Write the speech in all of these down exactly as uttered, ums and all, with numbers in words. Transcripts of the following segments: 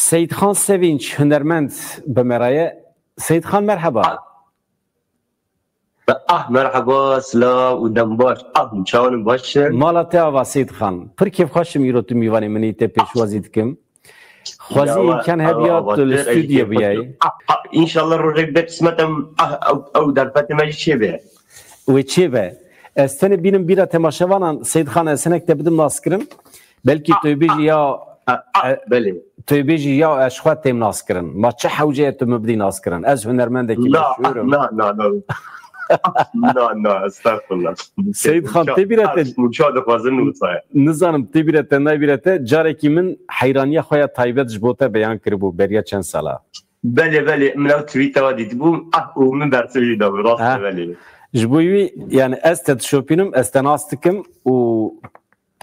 Seyîdxan Sevinç, hunermend, bi me re ye. Seyîdxan, merheba. Ah, merheba, silav û dem baş. Ah, çawanî baş e? Mala te ava, Seyîdxan. Pir kêfxweş im îro tu mîvanê min î, te pêşwazî dikim. Xwezî îmkan hebiya tu li stûdyo biyayî. Ah, ah, înşallah rojek be qismet em, ah, ew, ew derfetê me jî çêbe. Wê çêbe. Ez tenê bînim bîra temaşevanan, Seyîdxan, ez hinek te bidim naskirin. Belkî tu bêjî ya, ah, ah, e, belê. Tu bêjî ya ez xwe têm naskirin. Ma çi hewce ye tu min bidî naskirin? Ez hunermendekî meşhûr im. Na, na, na, na. Na, na, estexfirullah. Seyîdxan, tê bîra te, mûça dixwazin wisa ye. Nizanim tê bîra te, nayê bîra te, carekî min heyraniya xwe ya taybet ji bo te beyan kiribû beriya çend sala. Belê, belê, min ew tweeta dîtibû, ah, û min bersiv jî dabû, rast e, belê. Ji bo wî, yani ez te dişopînim, ez te nas dikim û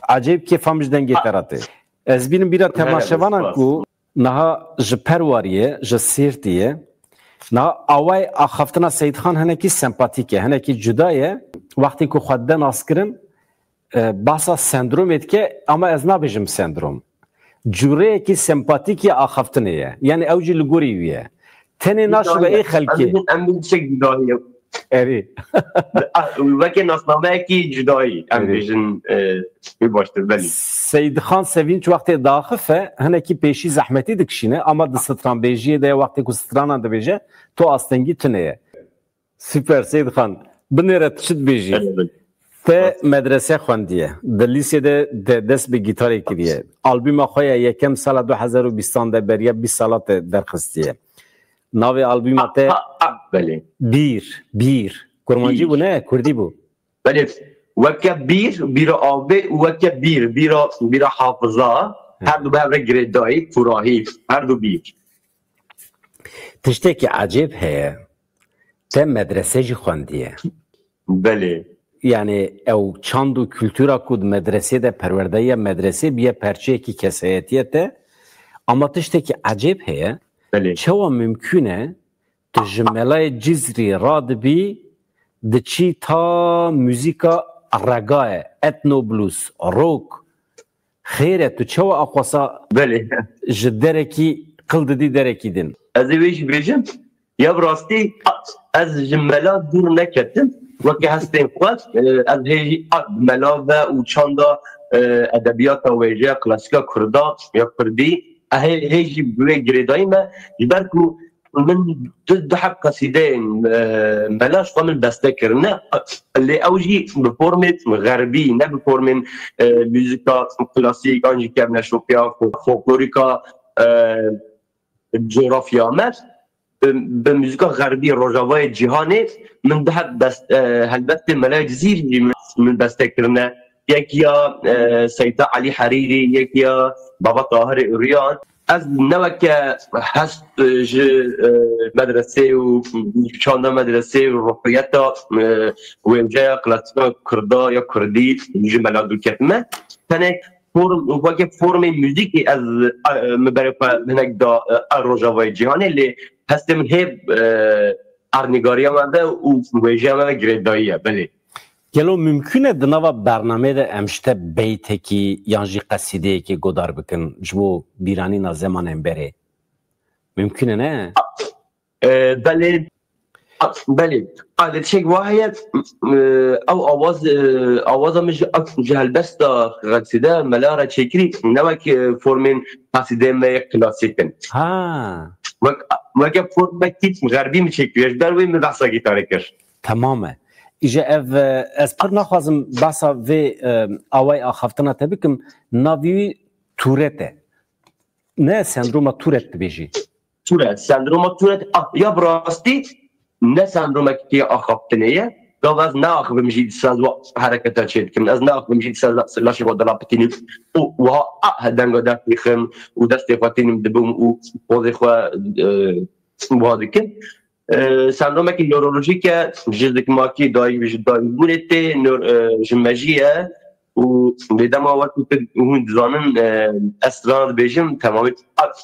ecêb kêfa min ji dengê te re tê. Ez bînim bîra temaşevanan ku niha ji Perwariyê, ji Sêrtiyê, niha awayê axaftina Seyîdxan hinekî sempatîk e, hinekî cuda ye. Wextê ku xwe dide naskirin, e, behsa sendromê dike, ama ez nabêjim sendrom. Cûreyekî sempatîk ya axaftinê ye. Yani ew jî li gorî wî ye. Tenê naşibe ê xelkê. Em bêjin, em bêjin tiştek cudahî ye. Erê. Ah, weke nasnameyekî cudayî, em bêjin, e, wî baştir, belê. Seyîdxan Sevinç wextê diaxife, hinekî pêşî zehmetî dikişîne, ama di stranbêjiyê de ye, wextê ku stranan dibêje, tu astengî tune ye. Super, Seyîdxan. Binêre tu çi dibêjî? Te medrese xwendiye. Di lîsê de, de dest bi gîtarê kiriye. Albûma xwe ya yekem sala du hezar û bîstan de beriya bîst sala te derxistiye. Navê albûma te Bîr, Bîr. Kurmancî bû ne, kurdî bû. Belê, weke bîr, bîra avê û weke bîr, bîra, bîra hafiza. Her du bi hev re girêdayî, kurahî, her du bîr. Tiştekî ecêb heye. Te medrese jî xwendiye. Belê. Yani ew çand û kultura ku di medresê de perwerdeya medresê biye perçeyekî kesayetiye te. Ama tiştekî ecêb heye. Belê. Çawa mimkûn e tu ji melayê Cizrî radibî diçî ta muzîka reggae, etno blues, rock? Xêr e, tu çawa axwasa Belê. Ji derekî qil didî derekî din? Ez ê wê jî bêjim, ya bi rastî ez ji mela dûr neketim. Weke hestên xwe, e, ez hê jî a mela ve û çanda, e, edebiyata wêje, klasîka kurda ya kurdî, e, hê, hê jî bi wê girêdayî me, ji ber ku min du, du heb qesîdeyên, e, mela ji xwe min beste kirine. Lê ew jî bi formên xerbî, ne bi formên, e, muzîka klasîk, an jî kevneşopiya fo-, folklorîka, e, cografya me. Bi, bi muzîka xerbî, rojavayê cîhanê, min du heb best-, e, helbestê Mela Cizîrî jî min, min beste kirine. Yek ya, e, Seyda Elî Herîrî, yek ya Baba Tahirê Uriyan. Ez ne weke hest, e, ji, e, medresê û çanda medresê û ruhiyeta, e, wêjeya klasîka kurda ya kurdî ji mela dûr ketime. Tenê form, weke formê muzîkê ez, e, min berê xwe hinek da, e, a rojavayê cîhanê, lê hestê min hê, e, ernîgariya me ve û wêjeya me ve girêdayî ye, belê. Gelo mimkûn e di nava bernameyê de em ji te beytekî yan jî qesîdeyekê godar bikin ji bo bîranîna zemanên berê? Mimkûn e, ne? E, belê. Belê. A, lê tiştek wa heye, e, ew awaz, e, awaza min ji, ji helbesta qesîde mela re çêkirî, ne wek, e, formên qesîdeyê me yê klasîk in. Ha. Wek, weke formekî xerbî min çêkiriye, ji ber wê min behsa gîtarê kir. Temam e. Îje ev, e, ez pir naxwazim behsa vê, e, awayê axaftina te bikim. Navî wî Tourette e. Ne, sendroma Tourette dibêjî. Tourette, sendroma Tourette, ah, ya bi rastî ne sendromekî axaftinê ye. Gava ez neaxivim jî dîsa ez wa hereketa çê dikim. Ez neaxivim jî dîsa ez laşê xwe dilapitînim. Û wiha, ah, denga destê xim û destê xwe tînim dibim û pozê xwe, e, wiha dikim. E, sendromekî newrolojîk e, ji zikmakî dayî, ji dayîbûnê tê, nor-, e, ji mejî ye û lê dema wekî tu hûn dizanin, e, ez strana dibêjim, temamî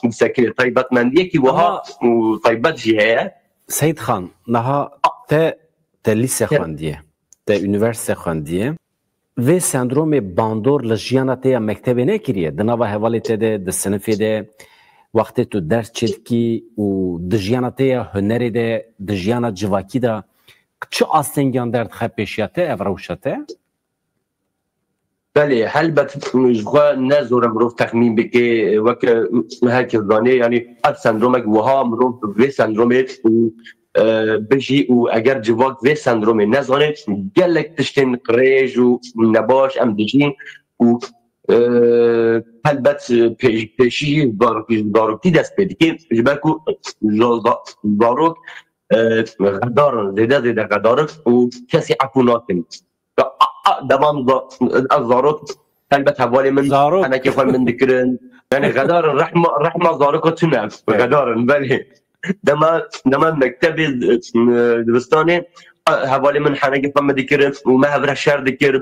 disekine. Taybetmendiyekî wiha û taybet jî heye. Seyîd Xan, niha te, te lîse xwendiye, te unîversîte xwendiye. Vê sendromê bandor li jiyana te ya mektebê nekiriye? Di nava hevalê te de, di sinifê de, wextê tu ders çêdikî û di jiyana te ya hunerê de, di jiyana civakî de çi astengiyan derdixe pêşiya te ev rewşa te? Belê, helbet ji xwe ne zor e mirov texmîn bike, weke herkes zanê, yanî ev sendromek wiha mirov vê sendromê, e, bijî û eger civak vê sendromê nezane, gelek tiştên qirêj û nebaş em dijîn û, e, helbet pê-, pêşî jî zarokî, zarokî dest pê dike, ji ber ku za-, za-, zarok, e, xedar in, zêde zêde xedar in û kesî efû nakin. A, a, deman za-, ez zarok, helbet hevalê min Zarok. henekê xwe min dikirin. Yani xedar in, rehma, rehma zaroko tune. Evet. Xedar in, belê. Dema, dema mektebê, e, dibistanê, a, hevalê min henekê xwe min dikirin û me hev re şer dikir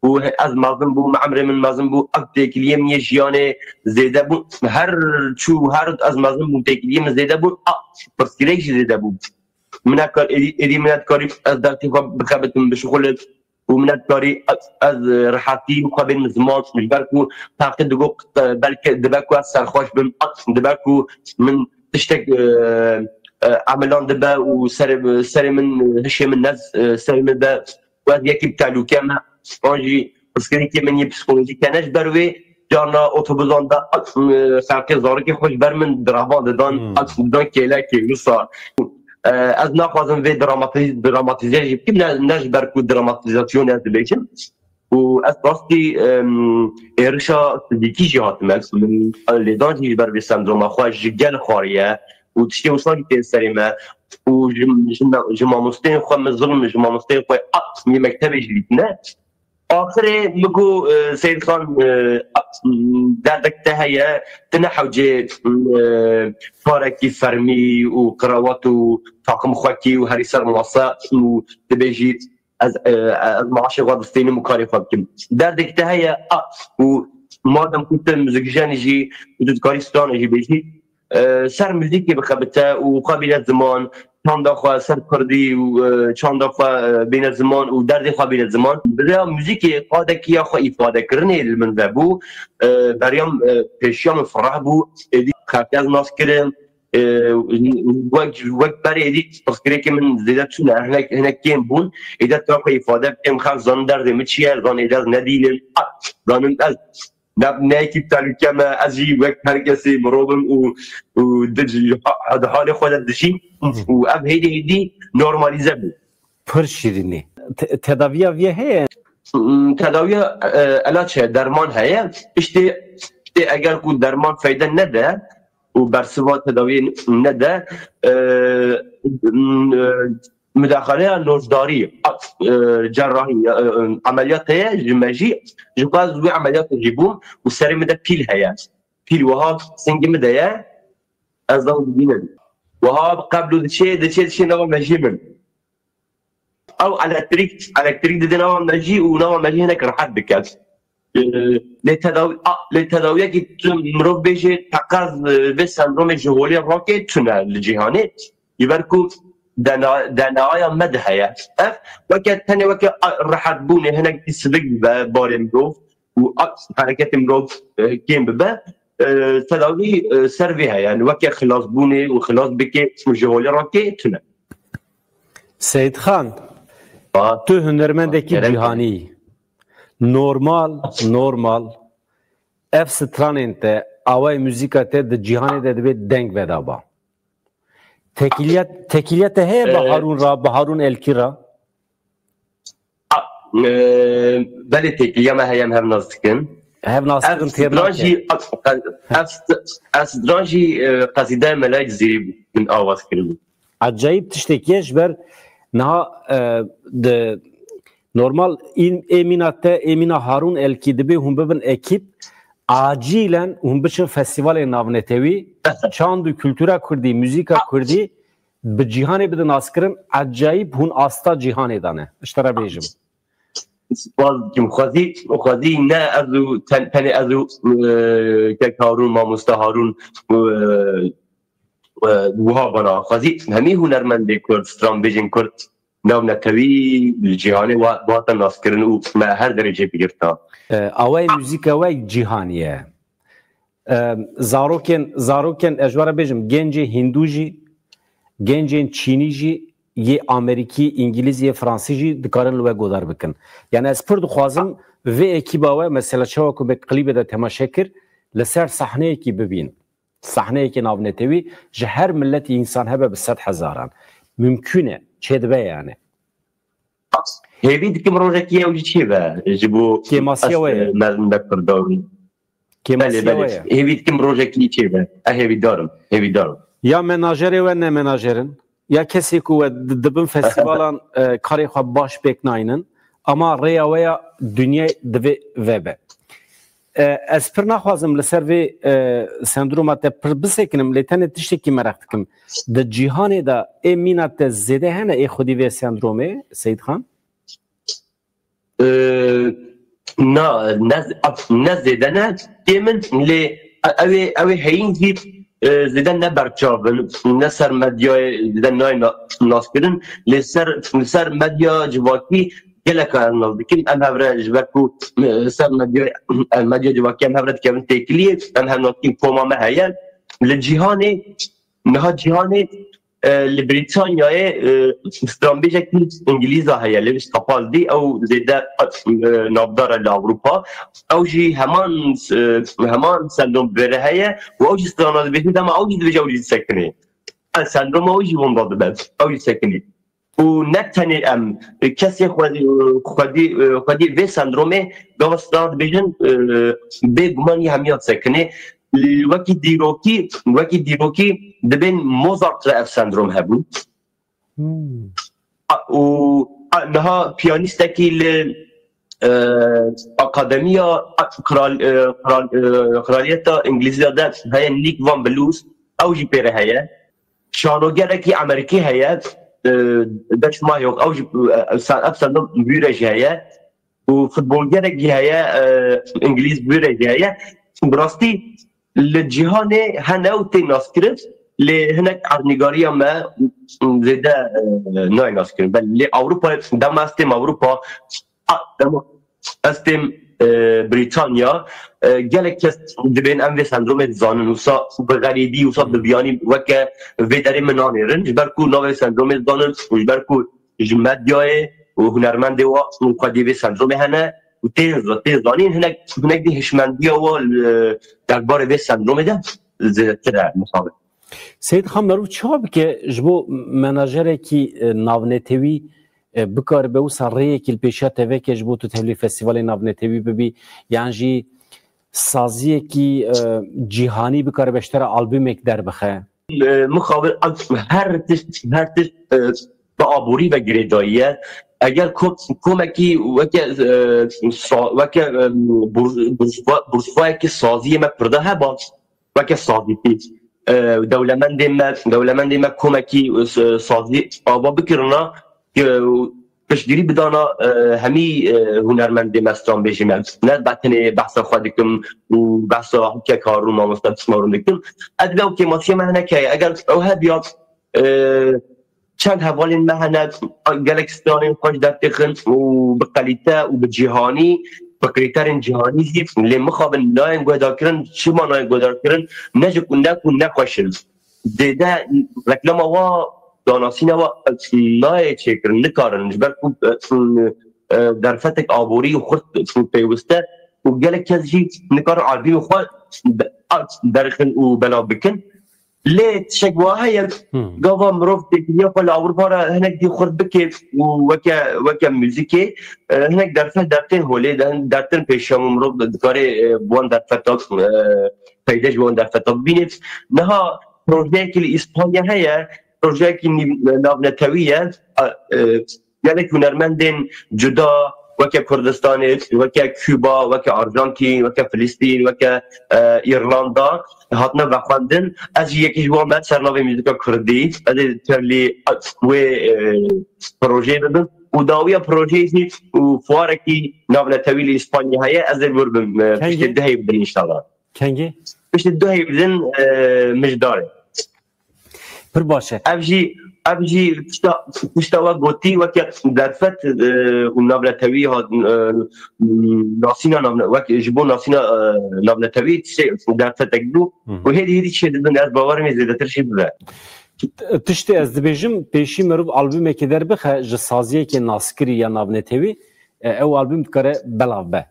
û ez mezin bûm, emrê min mezin bû, ev têkiliyê min yê jiyanê zêde bû. Her çû, her ez mezin bûm, têkiliyê min zêde bû, a, pirsgirêk jî zêde bû. Min nekar, êdî, êdî min nekarî ez dertê xwe bixebitim, bişixulim û min nekarî ez, ez rehetî xwe bênim ziman, ji ber ku taqî digot, e, belke dibe ku ez serxweş bim, dibe ku min tiştek, e, e, emilan dibe û serê, serê min, hişê min nez, e, serê min be, ku ez yekî bi tehlûke me, an jî pirsgirêkê min yê psîkolojîk hene, ji ber wê carna otobuzan de, e, xelkê zarokê xwe ji ber min dirava didan, Hmm. didan kêlekê wisa. E, ez naxwazim vê dramatiz-, dramatîze jî bikim, ne, ne ji ber ku dramatîzasyon ez dibêjim. Û ez rastî, em, êrişa fizîkî jî hatime. Min lêdan jî ji ber vê sendroma xwe ji gel xwariye û tiştê wisa jî tên serê me. Û ji, ji me, ji mamosteyên xwe min zilm, ji mamosteyên xwe a, yê mektebê jî dîtine. Axirê min got, e, Seyîd Xan, e, a, derdek te heye, tu ne hewcê, e, karekî fermî û qirewat û taqim xwekî û herî ser masa û dibêjî, ez, e, ez maaşê xwe distînim û karê xwe bikim. Derdek te heye, a, û madem ku tu muzîkjen jî, û tu dikarî stranê jî bêjî, e, ser muzîkê bixebite û xwe bîne ziman, çanda xwe ser kurdî û, e, çanda xwe, e, bîne ziman û derdê xwe bîne ziman. Bi rêya muzîkê qadekî ya xwe îfadekirinê li min vebû, e, beriya, e, pêşiya min fireh bû, êdî xelkê ez nas kirim, e, wek, wek berê êdî pirsgirêkê min zêde çûne, hinek, hinek kêm bûn, êdî ez dikarim xwe îfade bikim, xelk zanin derdê min çi ye, zanin êdî ez nedînim, zanin ez ne, ne yekî tehlûke me, ez jî wek her kesê mirov im û, û di, di halê xwe de dijîm û ev hêdî hêdî normalîze bû. Pir şîrînî. Te-, tedaviya vê heye? Hmm, tedaviya, e, elaç heye, derman heye. Îşte, îşte eger ku derman feyde nede û bersiva tedaviyê nede, e, m, e, mudaxaleya nojdarî, e, cerrahî, e, e, emeliyat heye ji me jî, ji xwe ez wê emeliyatê jî bûm û serê min de pîl heye. Pîl wiha singê min de ye, ez ew dibînim. Wiha qeblo diçê, diçê, diçê nava mejiyê min. Ew elektrîk, elektrîk dide nava mejî û nava mejî hinek rehet dike. E, lê tedawi-, a, lê tedawiyekî tu mirov bêje teqez, e, vê sendromê ji holê rake tune li cîhanê. Ji ber ku D N A, D N A ya me de heye. Ev weke tenê weke, a, rehetbûnê hinek dî sidik dibe barê mirov û a, hereketê mirov, e, kêm bibe. E, tedawî, e, ser vê heye. Yani weke xilasbûnê û xilas bike û ji holê rake tune. Seyîd Xan, Ha, tu hunermendekî gerek cîhanî yî. Normal, normal. Ev stranên te, awayê muzîka te di cîhanê de divê deng vedaba. Tekiliya, tekiliya te heye bi Ee, Harûn ra, bi Harûn Elkî ra? A, e, belê têkiliya me heye, em hev nas dikin. Hev nas dikin, têr nake. Ev stran jî, ev st-, ev stran jî, e, qezîdaya Melayê Cizîrî bû, min awaz kiribû. Acayîb tiştekî ye, ji ber niha, e, di normal în-, ê mîna te, ê mîna Harûn Elkî dibê hûn bibin ekîp, acîlen hûn biçin festîvalê navnetewî, çand û kultura kurdî, muzîka kurdî bi cîhanê bidin naskirin, acayîb hûn asta cîhanê de ne. Ji te re bêjim. Spas dikim. Xwezî, xwezî ne ez û ten-, tenê ez û, e, kek Harûn, mamoste Harûn, e, e, wiha bana. Xwezî hemî hunermendê Kurd, stranbêjên Kurd, navnetewî li cîhanê wa-, wate naskirin û me her derecê bigirta. E, awayê muzîka we cîhanî ye. Em, zarokên, zarokên, ez ji we re bêjim, gencê Hindû jî, gencên Çînî jî, yê Amerîkî, Îngilîz, yê Fransî jî dikarin li we godar bikin. Yani ez pir dixwazim vê ekîba we, mesela çawa ku me klîbê de temaşe kir, li ser sahneyekî bibîn. Sahneyekî navnetewî ji her miletî însan hebe bi sed hezaran. Mimkûn e, çêdibe yani. Hêvî dikim rojekî ew jî çêbe ji bo Kêmasiya we ye. Mezin de Kurdan. Kêmasiya we ye. Hêvî dikim rojekî çêbe. E hêvîdarim, hêvîdarim. Ya menajerê we ne menajerin, ya kesê ku we di- dibin festîvalan e, karê xwe baş pêk naynin, ama rêya we ya dinyê divê vebe. E, ez pir naxwazim li ser vê e, sendroma te pir bisekinim, lê tenê tiştekî mereq dikim. Di cîhanê de ê mîna te zêde hene ê xwedî vê sendromê, Seyîd Xan? Ee, na, ne, ne zêde ne, tê min lê ew ê, ew ê heyîn jî e, zêde ne berçav in, ne ser medyayê zêde nayê na- naskirin, lê ser, li ser medya civakî gelek em nas dikin, em hevre ji ber ku e, ser medya, medya civakî em hevre dikevin têkiliyê, em hev nas dikin koma me heye. Li cîhanê, niha cîhanê e, li Brîtanyayê e, stranbêjekî Îngilîza heye, Lewis Capaldi, ew zêde e, navdar e li Ewropa. Ew jî heman e, heman sendrom bêre heye û ew jî strana dibêje, dema ew jî dibêje ew jî disekinê. E, sendroma ew jî wenda dibe, ew jî sekinê. Û ne tenê em, e, kesê xwedî, xwedî, e, xwedî vê sendromê gava strana dibêjin e, bê guman yê hemiya disekinê. Wekî dîrokî, wekî dîrokî dibên Mozart re ev sendrom hebû. Hmm. A- û a- niha piyanîstekî li e, akademiya kral, e, kral, e, kraliyeta Îngilîziya de heye, Nick Van Blues, ew jî pêre heye. Şanogerekî Amerîkî heye, e, Dutch Mahawk, ew jî e, sen- ev sendom bûre jî heye. Û futbolgerek jî heye, e, Îngilîz bûre jî heye. Bi rastî li cîhanê hene û tê naskirin, lê hinek erdnîgariya me zêde e, nayê naskirin. Belê lê Ewropa, dema ez têm Ewropa, a, dema ez têm e, Brîtanya, e, gelek kes dibên em vê sendromê dizanin, wisa bi xerîbî, wisa bi biyanî weke vê derê min nanêrin, ji ber ku navê sendromê dizanin û ji ber ku ji medyayê û hunermendê wa û xwedî vê sendromê hene û tê, tê zanîn hinek, hinek dî hişmendiya wa li derbarê vê sendromê de zêdetir e, mixabin. Seyîd Xan, merûv çawa bike ji bo menajerekî e, navnetewî e, bikaribe wisa rêyekî li pêşiya te veke ji bo tu tevlî festîvalê navnetewî bibî, yan jî saziyekî e, cîhanî bikaribe ji te re albûmek derbixe? E, mixabin her tişt, her tişt e, bi aborî ve girêdayî ye. Eger ko- komekî weke e, sa- weke e, bur- burjuva- burjuvayekî saziyê me pirda heba, weke sazîtî e, dewlemendê me, dewlemendê me komekî e, sazî ava bikirina, e, piştgirî bidana e, hemî e, hunermendê me, stranbêjê me. Ne be tenê behsa xwe dikim û behsa Hikek Harûn, mamoste Harûn dikim. Ez dibê ew kêmasiya me hinek heye. Eger ew hebiya e, çend hevalên me hene, gelek stranên xweş dertêxin û bi kalîte û bi cîhanî, bi krîterên cîhanî jî, lê mixabin nayên guhdarkirin. Çima nayên guhdarkirin? Ne ji ku ne ku ne xweş in. Zêde reklama wa danasîna wa nayê çêkirin, nikarin. Ji ber ku e, e, derfetek aborî û xurt pêwist e û gelek kes jî nikarin albîmê xwe de- derxin û belav bikin. Lê tiştek wa heye, Hmm. gava mirov têkiliya xwe li Ewropa re hinek dî xurt bike û weke, weke muzîkê, e, hinek derfet dertên holê de, dertin pêşiya min, mirov dikarê e, bi wan derfeta e, peyde ji wan derfeta bibîne. Niha projeyekî li Îspanya heye, projeyekî nîv- navnetewî ye. E, e, gelek hunermendên cuda, weke Kurdistanê, weke Cuba, weke Arjantîn, weke Filistîn, weke e, Îrlanda hatine vexwendin. Ez jî yekî ji wan me ser navê muzîka kurdî. Ez ê tevlî wê e, projeyê bibim. Û dawiya projeyê jî û fuarekî navnetewî li Îspanya heye. Ez ê li wir bim e, Kengî? Piştî du heyv din înşallah. Kengî? Piştî du heyv din e, mijdarê. Pir baş e. Ev jî Ev jî tişta, tişta we gotî weke derfet, e, û navnetewî hat, e, nasîna navne-, wek ji bo nasîna, e, navnetewî tiştê derfetek bû. Hı hı. Û hêdî hêdî çêdibin, ez bawer im zêdetir jî bibe. Tiştê ez dibêjim, pêşî meriv albûmekê derbixe ji saziyekê naskirî ya navnetewî, e, ew albûm dikare belav be.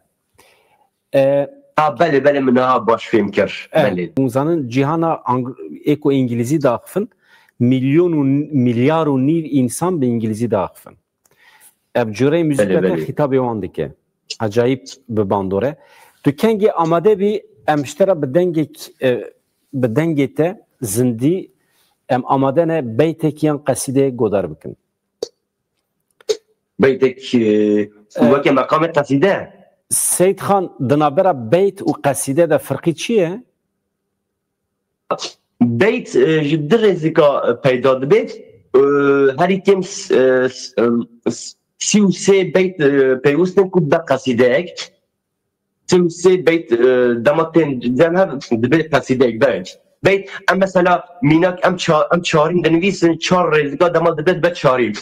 E, Ha, belê, belê, min niha baş fêm kir. E, Belê. Hûn zanin cîhana ang-, ê ku îngilîzî daxifin, milyon û milyar û nîv însan bi îngilîzî daxifin. Ev cureyê Belê, muzîka te belê. Xîtabê wan dike. Acayîp bi bandor e. Tu kengî amade bî, em ji te re bi dengek, e, bi dengê te zindî em amade ne beytek yan qesîdeyek godar bikin. Beytek, e, E, weke meqamê qesîde? Seydxan, di navbera beyt û qesîde de firqî çi ye? Beyt, e, ji du rêzika peyda dibe. E, herî kêm s-, e, s-, e, s-, sî û sê beyt, e, pêwist in ku dibe qesîdeyek. Sî û sê beyt, e, dema tên cem hev dibe qesîdeyek, beyt. Beyt, em mesela mînak em ça-, em çarîn dinivîsin, çar rêzika dema dibe, dibe çarî.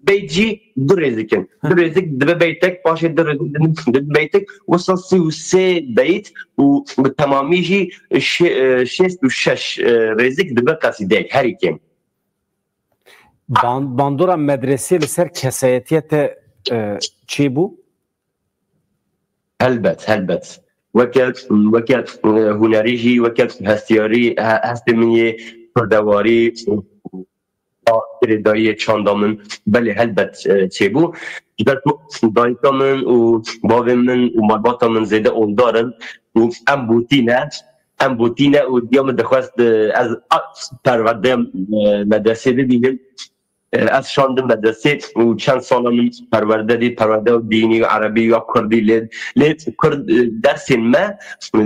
Beyt jî du rêzik in. Heh. Du rêzik dibe beytek, paşê du rêzik dibe, dibe beytek. Wisa sî û sê beyt û bi temamî jî şê-, e, şêst û şeş, e, rêzik dibe qesîdeyek, herî kêm. Ban-, bandora medresê li ser kesayetiya te, e, çêbû? Helbet, helbet. Weke, weke, e, hunerî jî, weke hestiyarî, he-, hestê min yê kurdewarî, a girêdayiyê çanda min, belê helbet, e, çêbû. Ji ber ku dayika min û bavê min û malbata min zêde oldar in û em bûtî ne, em bûtî ne û diya min dixwest, e, ez a-, perwerdeyê, e, medresê bibînim. E, ez şandim medresê û çend sala min perwerde dît, perwerde dînî, erebî ya kurdî lê, lê kurd, e, dersên me,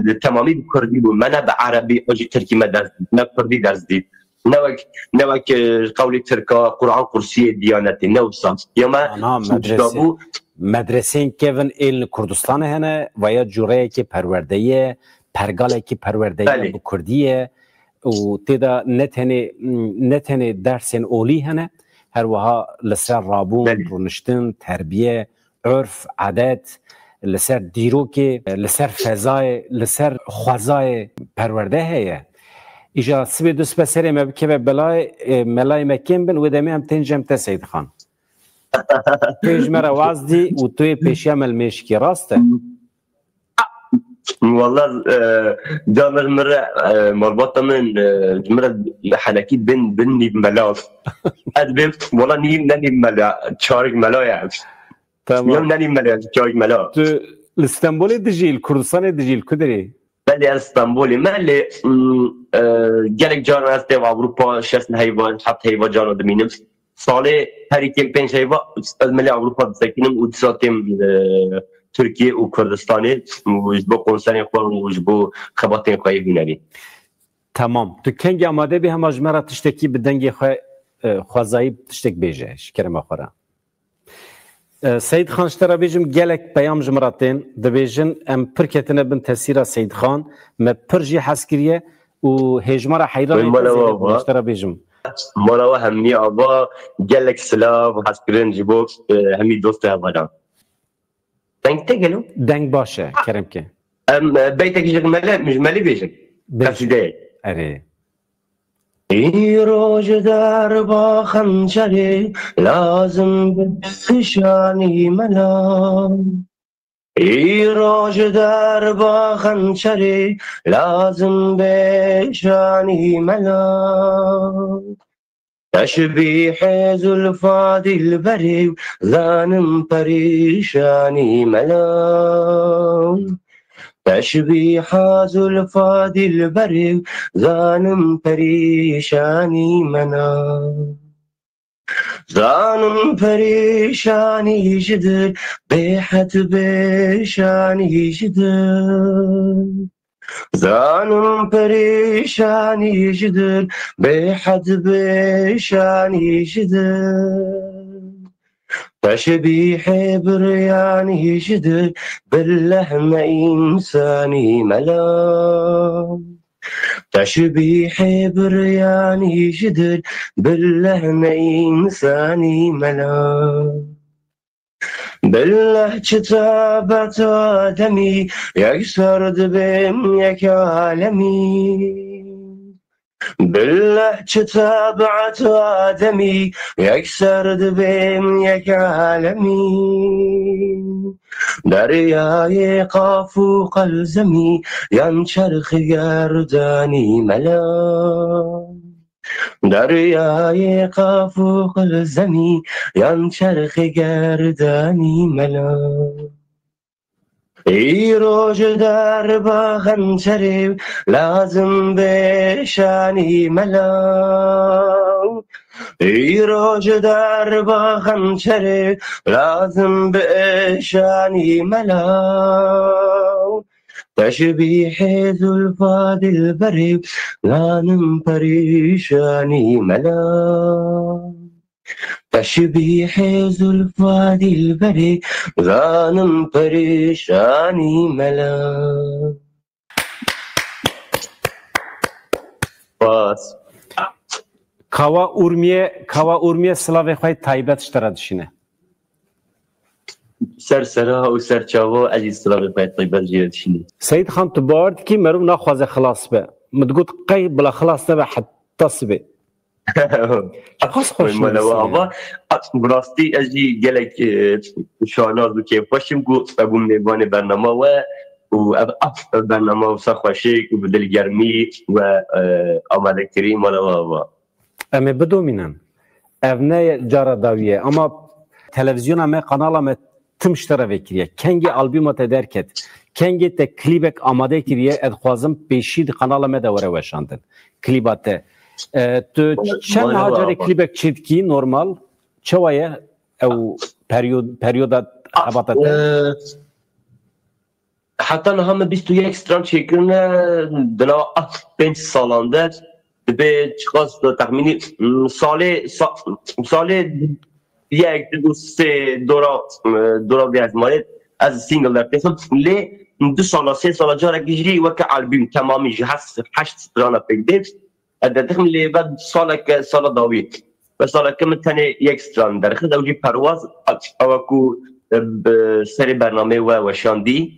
e, temamî bi kurdî bû. Me ne bi erebî an jî tirkî me ders dît, me kurdî ders dît. Ne wek, ne wek, e, qewlê tirka, Quran kursiyê, diyanetê, ne wisa. Ya me Ana, ucda medresê. Bû. Medreseyên kevin ên li Kurdistanê hene, veya cureyekê perwerdeyê ye, pergalekî perwerdeyê Belê. Bi kurdî ye. Û tê de ne tenê, ne tenê dersên olî hene, her wiha li ser rabûn, Belê. Rûniştin, terbiye, urf, edet, li ser dîrokê, li ser fezayê, li ser xwezayê perwerde heye. Îja sibê du sibe serê me bikeve belayê, e, melayê me kêm bin, wê demê em tên cem te Seydxan. Tu yê ji me re waz dî û tu yê pêşiya me li mêşikê, rast e? Walla, e, camir min re, e, malbata min, e, ji min re henekî bin, bin nîv mela. Ez bêm, walla nîv, ne nîv mela, çarik mela ye. Tamam. Nîv, ne nîv mela, çarik mela. Tu li Stenbolê dijî, li Kurdistanê dijî, li ku derê? Belê, ez Stenbolê me, lê, mm, e, gelek caran ez têm Ewropa, şeş heyva, heft heyva caran dimînim. Salê herî kêm pênc heyva ez milê Ewropa disekînim û dîsa têm, e, Tirkiye û Kurdistanê û ji bo konserên xwe û ji bo xebatên xwe yê hunerî. Tamam. Tu kengî amade bî hema ji me re tiştekî bi dengê xwe, e, xwezayî tiştek bêje, ji kerema xwe re. E, Seyîd Xan, ji te re bêjim, gelek peyam ji min re tên. Dibêjin, em pir ketine bin tesîra Seyîd Xan. Me pir jî hez kiriye û hêjmara heyranê te zêde bû, ji te re bêjim. Mala we hemî ava, gelek silav, hezkirin ji bo, e, hemî dost û hevalan. Deng te gelo? Deng baş e, kerem ke. Em, e, beytek ji Mele, ji Melî bêjin. Bêjin. Qesîdeyek. Erê. Îro ji derba xençerê lazim bi kişanî mela. Îro ji derba xençerê lazim bê şanî mela. Teşbîhê zulfa dilberê û zanim perîşanî mela. Teşbîha zulfa dilberê û zanim perîşanî mela. Zanim perîşanî ji dir, bêhed bêşanî ji dir. Zanim perîşanî ji dir, bêhed bêşanî ji dir. Teşbîhê biryanî ji dir, billeh ne însanî mela. Teşbîhê biryanî ji dil, billeh ne însanî mela. Billeh çi tebiet Ademî, yekser dibêm yek alemî. Billeh çi tebiet Ademî, yekser dibêm yek alemî. Deryayê qaf û qelzemî, yan çerxi gerdanî mela. Deryayê qaf û qilzemî, yan çerxê gerdanî mela. Îro ji derba xençerê lazim bêşanî mela. Îro ji derba xençerê lazim bêşanî mela. Teşbîhê zulfa dilberê, zanim perîşanî mela. Teşbîhê zulfa dilberê, zanim perîşanî mela. Spas. Kawa Urmiye, Kawa Urmiye silavê xwe taybet ji te re dişîne. Ser sera û ser çava ez jî silavê xwe taybet jê re dişînim. Seyîd Xan, tu bawer dikî meriv naxwaze xilas be? Min digot qey bila xilas nebe heta sibê. Çiqas xweş Mala we ava. Bi rastî ez jî gelek e, şanaz û kêfxweş im ku bûm mêvanê bernama we û ev ev bernama wisa xweşik û bi dilgermî we e, amade kirî mala we ava. Em ê bidomînin. Ev ne cara dawî ye, ama televizyona me, kanala me tim ji te re vekiriye. Kengê albûma te derket, kengê te klîbek amade kiriye, ez dixwazim pêşî di kanala me de were weşandin. Klîba te. E, tu çend niha carê klîbek çêdikî normal? Çawa ye ew periyod-, periyoda xebata te? Heta niha me bîst û yek stran çêkirine, di nava ev pênc salan de dibe çiqas da texmînî, mm, salê, sa-, salê yek, du, sê dora, mm, dora vê hezmarê ez single dertêxim. Lê du sala, sê sala carekî jî weke albûm temamî ji heşt, heşt strana pêk dê. Ez dertixim lê ve saleke, sala dawî. Ve saleke min tenê yek stran derxist, ew jî Perwaz, ewa ku, e, bi serê bernameyê we weşandî,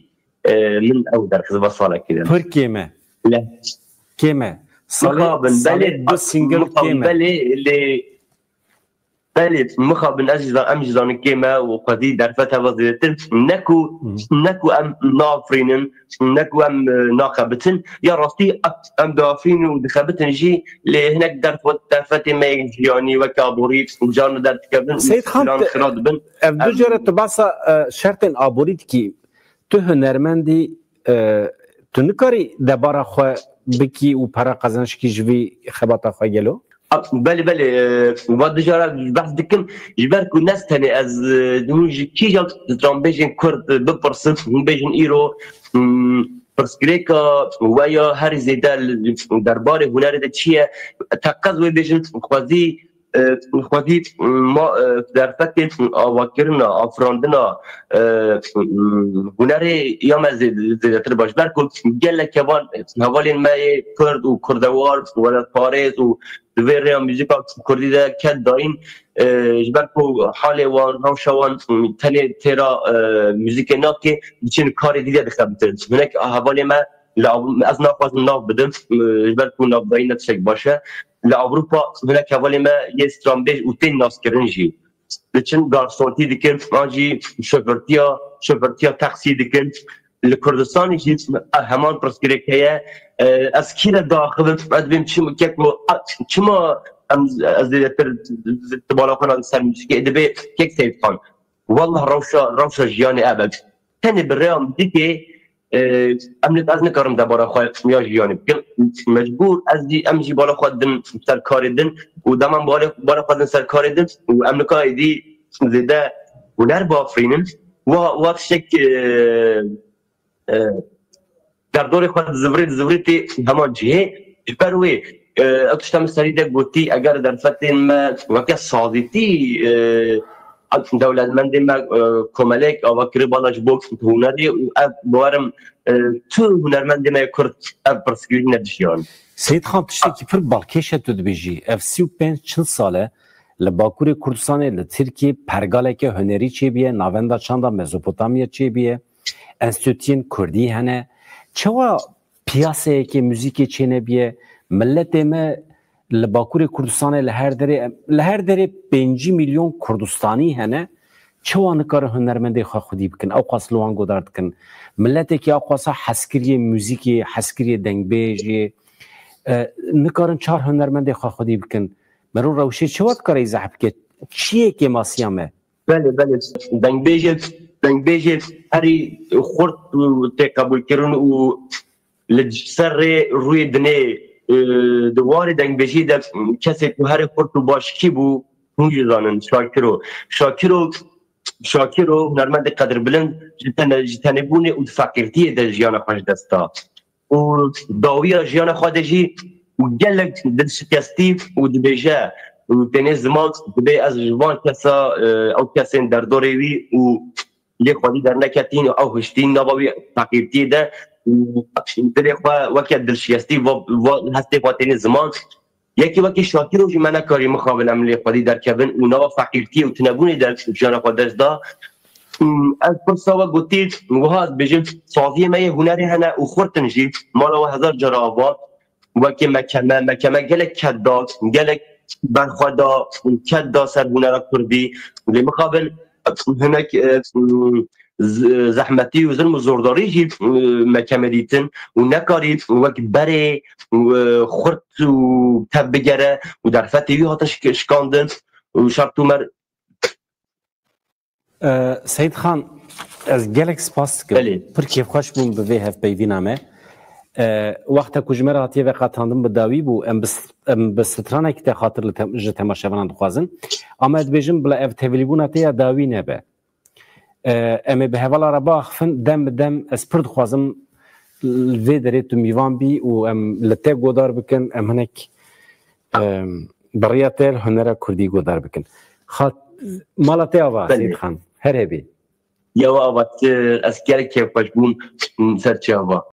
e, min ew derxist ve salekê de. Pir kêm e. Le. Kêm e. Salê, Mixabin, salê belê, du single mixabin, kêm e. Belê, lê, belê, mixabin ez jî zan-, em jî zanin kêm e û xwedî derfet heva zêdetir. Ne ku, ne ku em nafirînin, ne ku em, e, naxebitin. Ya rastî em diafirînin û dixebitin jî, lê hinek derfet, derfetê me yek jiyanî weke aborî û car me derdikevin û Seyîd Xan, plan te- xira dibin. Ev du Em- cara tu basa, e, şertên aborî dikî. Tu hunermendî, e, tu nikarî debara xwe bikî û pere qezençkî ji vî xebata xwe gelo? Belê, belê, e, va dijara behs dikim, ji ber ku ne tenê ez, e, hûn ji kîjan stranbêjên Kurd, e, bipirsin, hûn bêjin îro, hmm, pirsgirêka we ya herî zêde li derbarê hunerê de çi ye? Teqez wê bêjin, xwezî, e, xwezî, ma, e, derfetê avakirina, afirandina, e, hunerê ya me zê-, zêdetir baş. Ber ku gelek heval, hevalên me yê Kurd û Kurdewar, welatparêz û di vê rêya muzîka Kurdî de ket dayîn, e, ji ber ku halê wan, rewşa wan tenê têra, e, muzîkê nake, diçin karê dî de dixebitin. Hinek hevalê me li Av-, ez naxwazim nav bidim, e, ji ber ku navdayî ne tiştek baş e. Li Ewropa hinek hevalê me yê stranbêj û tên naskirin jî diçin garsontî dikin, an jî şofirtiya, şofirtiya taksî dikin. Li Kurdistanê jî heman pirsgirêk heye. E, ez kî re diaxivim, ez dibêm çim-, keko, çima em, ez zêdetir di bala xwe li ser muzîkê dibe kek Seyîd Xan. Wallah rewşa, rewşa jiyanê ev e. Tenê bi rêya muzîkê, e, em nik-, ez nikarim debara xwe ya jiyanê bikim. Mecbûr ez jî, em jî bala xwe din ser karê din û dema em bala, bala xwe din ser karê din û em nika êdî zêde huner biafirînin. Wa, wa tiştek, e, e, derdorê xwe dizivirê, dizivirê tê heman cihê. Ji ber wê, e, ew tişta min serî de gotî, eger derfetên me weke sazîtî, e, dewletmendê me, e, komelek ava kiri bala ji bo hunerê û ev bawerim, e, tu hunermendê me Kurd ev pirsgirêk nedişiyan. Seyîd Xan, tiştekî pir balkêş e tu dibêjî. Ev sî û pênc çil sal e li Bakurê Kurdistanê, li Tirkiyê pergaleke hunerî çêbûye, navenda çanda Mezopotamya çêbûye, enstituyên Kurdî hene. Çawa piyaseyeke muzîkê çênebûye? Miletê me li Bakurê Kurdistanê li her derê, li her derê pêncî milyon Kurdistanî hene. Çawa nikarin hunermendê xwe xwedî bikin? Ew qas li wan godar dikin. Miletekî ew qasa hezkiriyê muzîkê, hezkiriyê dengbêjê, e, nikarin çar hunermendê xwe xwedî bikin. Mero rewşê çawa dikare îzah bike? Çi ye kêmasiya me? Belê, belê. Dengbêjê, dengbêjê herî xurt tê qebûlkirin û li ser rê rûyê dinê, e, di warê dengbêjiyê de kesê ku herî xurt û baş kî bû, hûn jî zanin, Şakiro. Şakiro, Şakiro hunermendê qedirbilind ji tene-, ji tenêbûnê û di feqîrtiyê de jiyana xwe ji dest da. Û dawiya jiyana xwe de jî û gelek dilşikestî û dibêje û tênê ziman dibê ez ji van kesa, e, ew kesên derdorê wî û lê xwedî derneketîn û ew hiştîn nava wî feqîrtiyê de û dilê xwe weke dilşikestî va, va hestê xwe tênê ziman. Yekî wekî Şakiro jî me nekarî mixabin em lê xwedî derkevin û nava feqîrtiyê û tinebûnê de jiyana xwe dest da. Û ez pirsa we gotî, wiha ez bêjim, saziyê me yê hunerê hene û xurt in jî, mala we hezar cara ava, wekî mekeme, mekeme gelek ked da, gelek berxwe da, ked da ser hunera kurdî. Lê mixabin hinek, e, z-, zehmetî û zilm û zordarî jî, e, mekeme dîtin û nekarî wek berê, e, xurt û tev bigere û derfetê wî hatin şik-, şikandin û şert û mer. E, Seyîd Xan, ez gelek spas dikim. Belê. Pir kêfxweş bûm bi vê hevpeyvîna me. E, wexta ku ji me re hatiye veqetandin bi dawî bû, em bi, em bi stranekî te xatir li te-, ji temaşevanan dixwazin. Ama ez dibêjim bila ev tevlîbûna te ya dawî nebe. E, em ê bi hevala re biaxifin, dem bi dem ez pir dixwazim li vê derê tu mîvan bî û em li te godar bikin, em hinek, em, bi riya te li hunera kurdî godar bikin. Xat-, mala te ava, Belê. Seyîd Xan, her hebî. Yew ava, ez gelek kêfxweş bûm, ser çi ava.